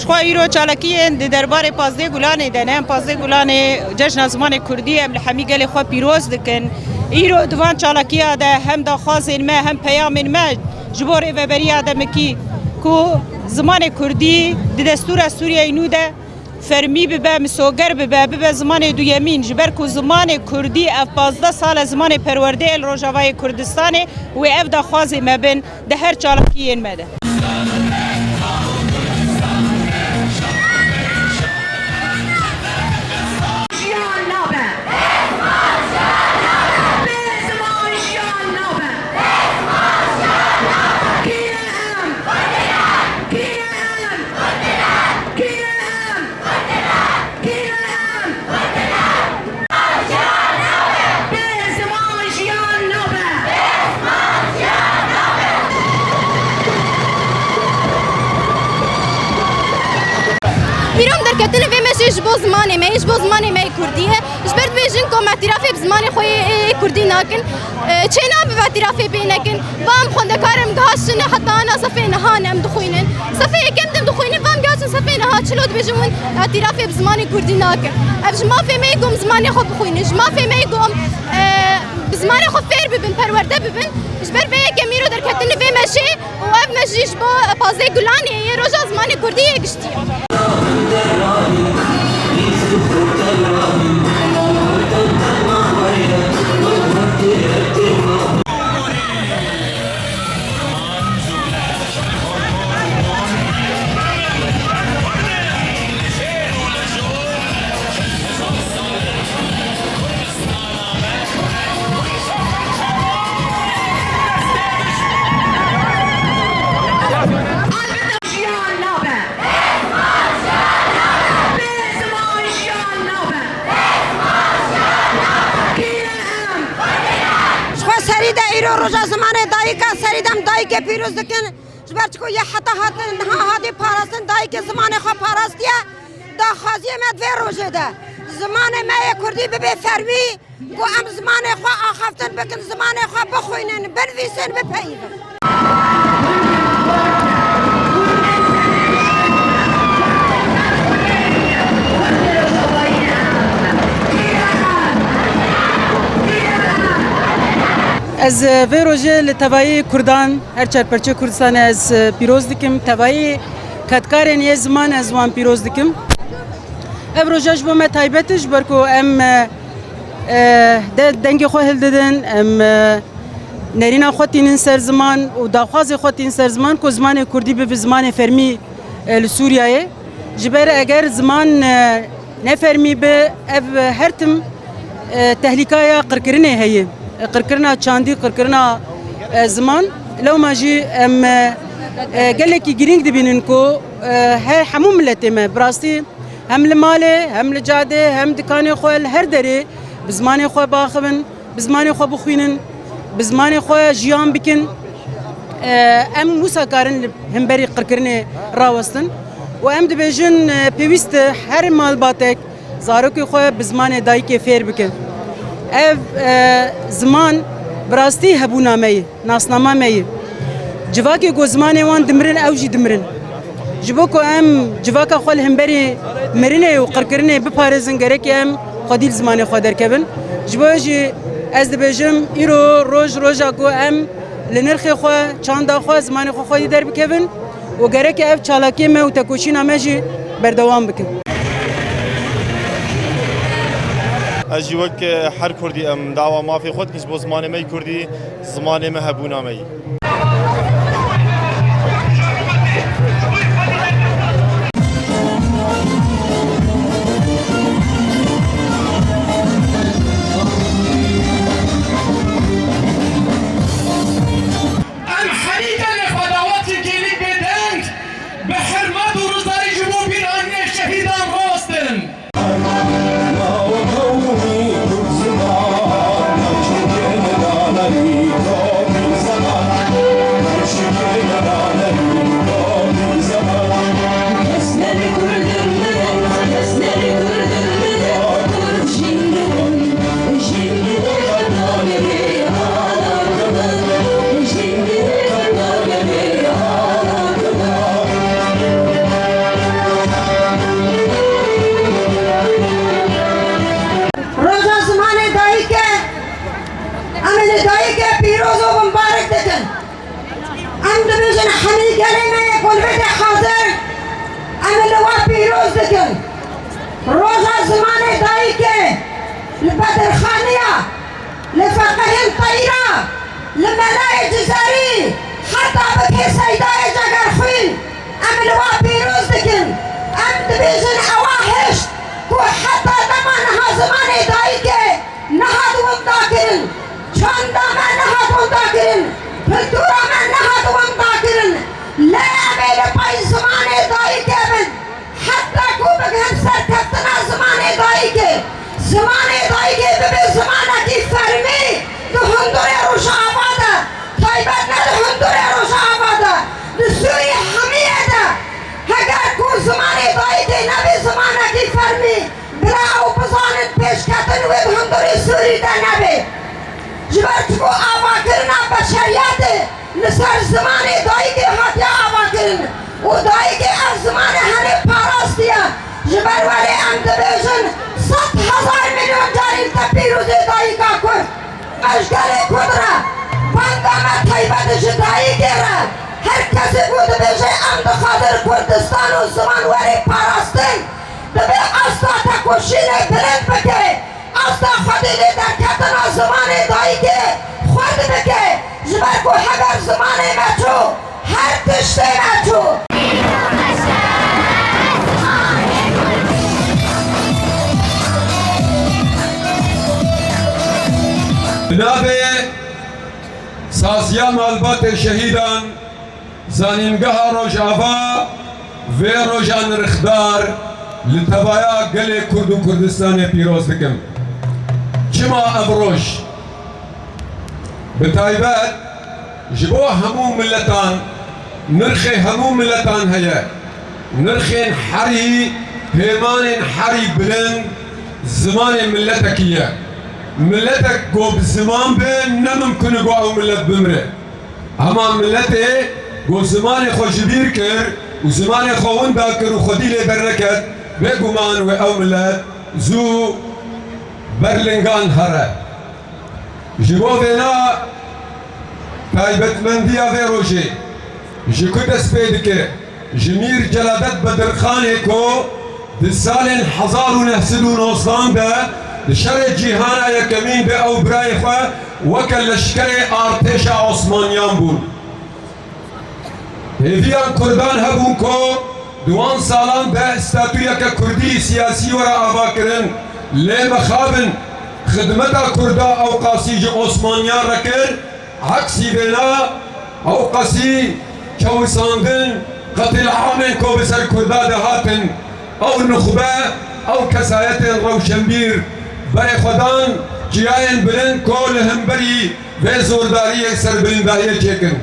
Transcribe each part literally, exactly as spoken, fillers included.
Xwe îro çalakiyên di derbarê pazdeh Gulanê de ne. Em pazdeh Gulanê Cejna Zimanê Kurdî em li hemî gelê xwe pîroz dikin. Îro di van çalakiya de hem daxwazên me hem peyamên me ji bo rêveberiya demikî ku zimanê Kurdî di destûra Sûriyeyê nû de fermî bibe, misoger bibe, bibe zimanê duyemîn, ji ber ku zimanê Kurdî ev pazdeh sal e zimanê perwerdeyê li Rojavayê Kurdistanê û ev daxwazê me bin di her çalakiyên me de. Jiyan nabe. Bê ziman jiyan nabe. Kî ne em? Kî ne em? Kî ne em? Kî ne em? Bê ziman jiyan nabe. Îro em derketine vê mejê ji bo zimanê me, ji bo zimanê me yê kurdî ye. Ji ber dibêjin ku em îtirafê bi zimanê xwe yê, yê kurdî nakin. E, çê nabe vê îtirafê pê nekin. Van xwendekarin em gihaştine heta ana sefê niha ne em dixwînin. Sefê yekem de em dixwînin, van gihaştin sefê niha çilo dibêjin hûn îtirafê bi zimanê kurdî nakin. Ev ji mafê me yê ku em zimanê xwe bixwînin. Ji mafê me yê ku em, e, bi zimanê xwe fêr bibin, perwerde bibin. Ji ber vê yekê em îro derketine vê mejê û ev mejî ji bo pazdeh Gulanê yê roja zimanê kurdî yê giştî ye. Jiyan nabe. Bê ziman jiyan nabe. Kî ne em? Ji xwe serî de îro roja zimanê dayika, serî de em dayikê pîroz dikin. Ji ber çiko yê heta hatin niha hatî parastin, dayikê zimanê xwe parastiye. Daxwaziyê me di vê rojê de zimanê me yê kurdî bibe fermî. Ku em zimanê xwe axaftin bikin, zimanê xwe bixwînin, binivîsin, bipeyivin. Ez, e, vê rojê li tevayî Kurdan, her çar perçê Kurdistanê ez, e, pîroz dikim. Tevayî kedkarên yê ziman ez wan pîroz dikim. Ev roja ji bo me taybet e, ji ber ku em, e, e, de dengê xwe hildidin, em, e, nerîna xwe tînin ser ziman û daxwazê xwe tînin ser ziman ku zimanê kurdî bibe zimanê fermî, e, li Sûriyeyê. Ji ber eger ziman, e, ne fermî be, ev, e, her tim, e, tehlîkaya qirkirinê heye. E, qirkirina çandî, qirkirina, e, ziman. Lewma jî em, e, e, gelekî girîng dibînin ku, e, her hemû miletê me bi rastî hem li malê, hem li cadê, hem dikanê xwe li her derê bi zimanê xwe biaxivin, bi zimanê xwe bixwînin, bi zimanê xwe jiyan bikin. E, em wisa karin li hemberî qirkirinê rawestin û em dibêjin, e, pêwîst e her malbatek zarokê xwe bi zimanê dayikê fêr bike. Ev, e, ziman bi rastî hebûna me ye. Nasnama me ye. Civakê ku zimanê wan dimirin, ew jî dimirin. Ji bo ku em civaka xwe li hemberî mirinê û qirkirinê biparêzin, gerek em xwedî li zimanê xwe derkevin. Ji bo jî ez dibêjim, îro roj roja ku em li nirxê xwe, çanda xwe, zimanê xwe xwedî derbikevin û gerek ev çalakiyê me û tekoşîna me jî berdewam bikin. Ez jî wek, e, her Kurdî em dawa mafê xwe dikin ji bo zimanê me yê Kurdî, zimanê me hebûna me yî. Em herî gelê xwe dawetê gelî bêdeng, bi hurmet û rizdarî ji bo bîranînê şehîdan rawestin. Li we pîroz dikin. Em dibêjin ewa hişt ku heta dema niha zimanê dayikê nehat windakirin, çanda me nehat windakirin, kultura me nehat windakirin. Lê em ê li pey zimanê dayikê bin. Heta ku bigihin serkeftina zimanê dayikê, zimanê dayikê bibe zimanekî fermî di hundirê Rojava de, taybet ne di hundirê Rojava de, di Sûrî hemiyê de, heger ku zimanê dayikê nebe zimanekî fermî, bila ew bizanin pêşketin wê di hundirê Sûrî de nebe. Ji ber ku avakirina beşeriyetê li ser zimanê dayikê hatiye avakirin û dayikê ev zimanê henê parastiye. Ji ber welê em dibêjin sed hezar milyon carî li te pîrozê dayika Kurd. Me ji gelê Kurd re banga me taybet ji dayikê re. Her kesê ku dibêje em dixwazin Kurdistan û ziman were parastin, divê asta tekoşînê bilind bike. Asta xwedî lê derketina zimanê dayikê xurt bike, ji ber ku heger zimanê me çû, her tiştê me çû. Bi navê Saziya Malbatê Şehîdan, Zanîngeha Rojava vê roja nirxdar li tevaya gelê Kurd û Kurdistanê pîroz dikim. Çima ev roj? Bi taybet ji bo hemû miletan, nirxê hemû miletan heye. Nirxên herî, pêmanên herî bilind zimanê miletekî ye. Miletek ku bi ziman be, ne mimkun e ku ew milet bimire. Hema miletê ku zimanê xwe ji bîr kir û zimanê xwe winda kir û xwedî lê derneket, bêguman wê ew milet zû ber lingan here. Ji bo vêna taybetmendiya vê rojê ji ku dest pê dike? Ji Mîr Celadet Bedirxanê ku di salên hezar û neh sed û nozdan de di şerê cîhana yekemîn de ew birayê xwe weke leşkerê artêşa Osmaniyan bûn. Hêviyan Kurdan hebûn ku di wan salan de statuyeke Kurdî siyasî were avakirin, lê mixabin xidmeta Kurda ewqasî ji Osmaniyan re kir, Eksî vêna, ew qasî çewisandin, qetil'amên ku bi ser Kurda de hatin, ew nuxbe, ew kesayetên rewşenbîr, berê xwe dan çiyayên bilind ku li hemberî vê zordariyê serbilindahiyê çêkin.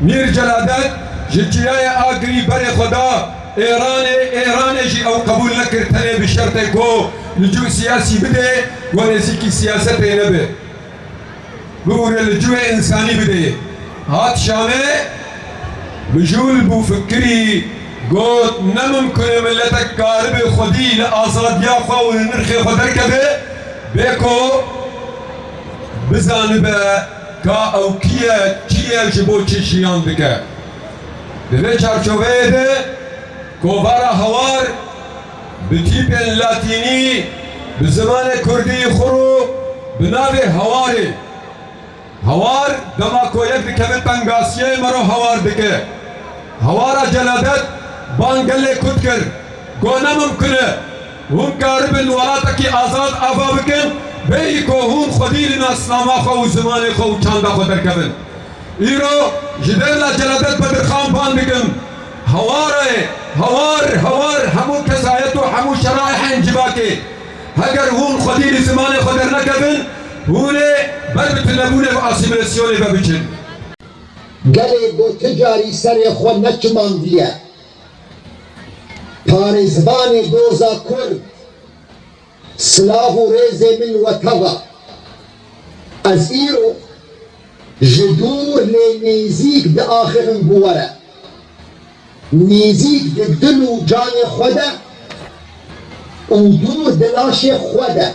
Mîr Celadet ji çiyayê Agirî berê xwe da Êranê, Êranê jî ew qebûl nekir tenê bi şertê ku li cû siyasî bidê, ku nêzîkî siyasetê nebe. Bibûre li cûyê însanî bidê. Hat Şamê, mijûl bû, fikirî, got, ne mimkun e miletek karibe xwedî li azadiya xwe û li nirxê xwe derkeve, bê ku bizanibe ka ew kî ye, çi ye, ji bo çi jiyan dike. Di vê çarçoveyê de kovara Hawar bi tîpên latînî, bi zimanê kurdî xwe ro bi navê Hawarê. Hawar dema ku yek dikeve tengasiyê mero hawar dike. Hawara Celadet bang gelê Kurd kir. Got, ne mimkun e hûn karibin welatekî azad ava bikin, bêyî ku hûn xwedî li nasnama xwe û zimanê xwe û çanda xwe derkevin. Îro ji Dêrla Celadet Bedirxan bang dikim. Hawar e, hawar, hawar, hemû kesayet û hemû şeraihên civakê. Heger hûn xwedî li zimanê xwe dernekevin, hûn ê ber bi tunebûnê bi asîmîlasyonê ve biçin. Gelê ku ti carî serê xwe neçimandiye, parêzvanê doza Kurd, silav û rêzê min we teva. Ez îro ji dûr lê nêzîk diaxivim bi we re. Nêzîk di dil û canê xwe de û dûr di laşê xwe de.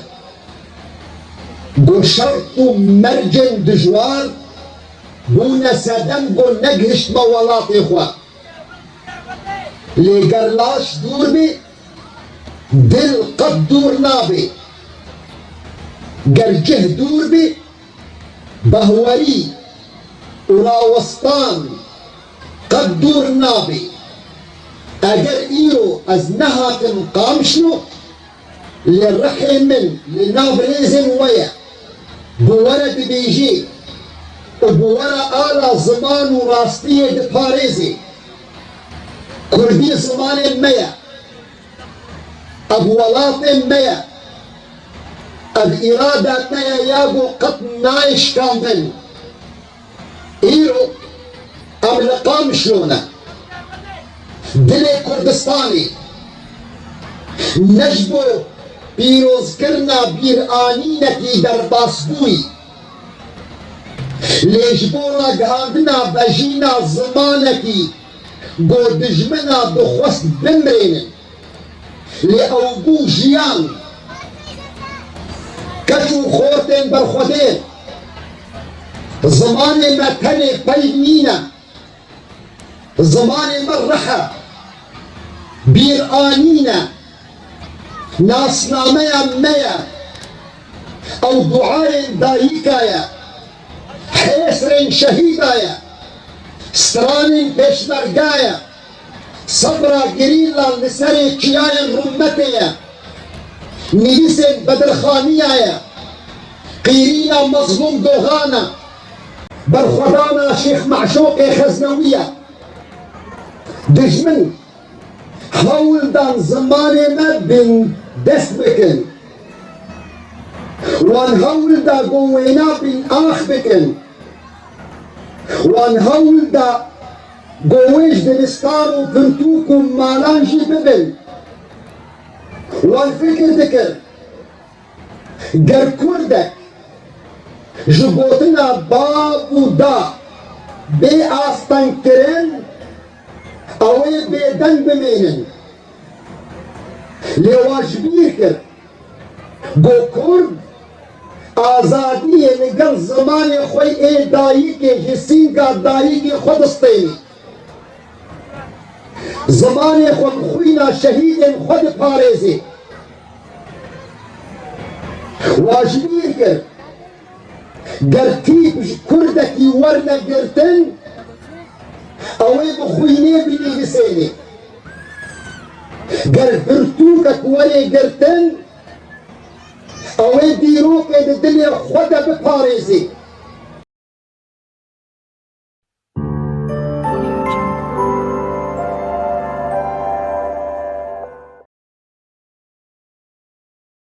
Ku şert û mercên dijwar bûne sedem ku negihiştme welatê xwe. Lê ger laş dûr bê, dil qet dûr nabe. Ger cih dûr bê, behwerî û rawestan qet dûr nabe. Eger îro ez nehatim Qamişlo, li rihê min li nav rêzên we ye, bi we re dibêjî û bi we re ala ziman û rastiyê diparêzî. Kurdî zimanê me ye. Ev welatê me ye. Ev îrada me ye ya ku qet nayê şikandin. Îro em li Qamişlo ne. Dilê Kurdistanê ne ji bo pîrozkirina bîranînekî derbasbûyî, lê ji bo ragihandina vejîna zimanekî ku dijmina dixwest bimirênin. Lê ew bû jiyan. Keç û xortên berxwedê. Zimanê me tenê peyv nîne. Zimanê me rih e. Bîranîn e. Nasnameya me ye. Ew duayên dayika ye. Hêsrên şehîda ye. Stranên pêşmerga ye. Sebra gerîla li serê çiyayên rûmetê ye. Nivîsên Bedirxaniya ye. Qîrîna Mezlûm Doxan e. Berxwedana Şêx Meşûqê Xeznewî ye. Dijmin hewl dan zimanê me bindest bikin. Wan hewl da ku wêna bînax bikin. Wan hewl da ku wê ji dibistan û pirtûk û malan jî bibin. Wan fikir dikir, ger kurdek ji gotina bab û da bê astengkirin, ew ê bêdeng bimînin. Lê wan ji bîr kir. Ku kurd azadiyê li gel zimanê xwe ê dayikê ji sînga dayikê xwe distênî. Zimanê xwe bi xwîna şehîdên xwe diparêzê. Wan ji bîr kir. Ger tîp ji kurdekî werne girtin, ew ê bi xwînê binivîsênê. Ger pirtûkek were girtin, ew ê dîrokê di dilê xwe de biparêzê.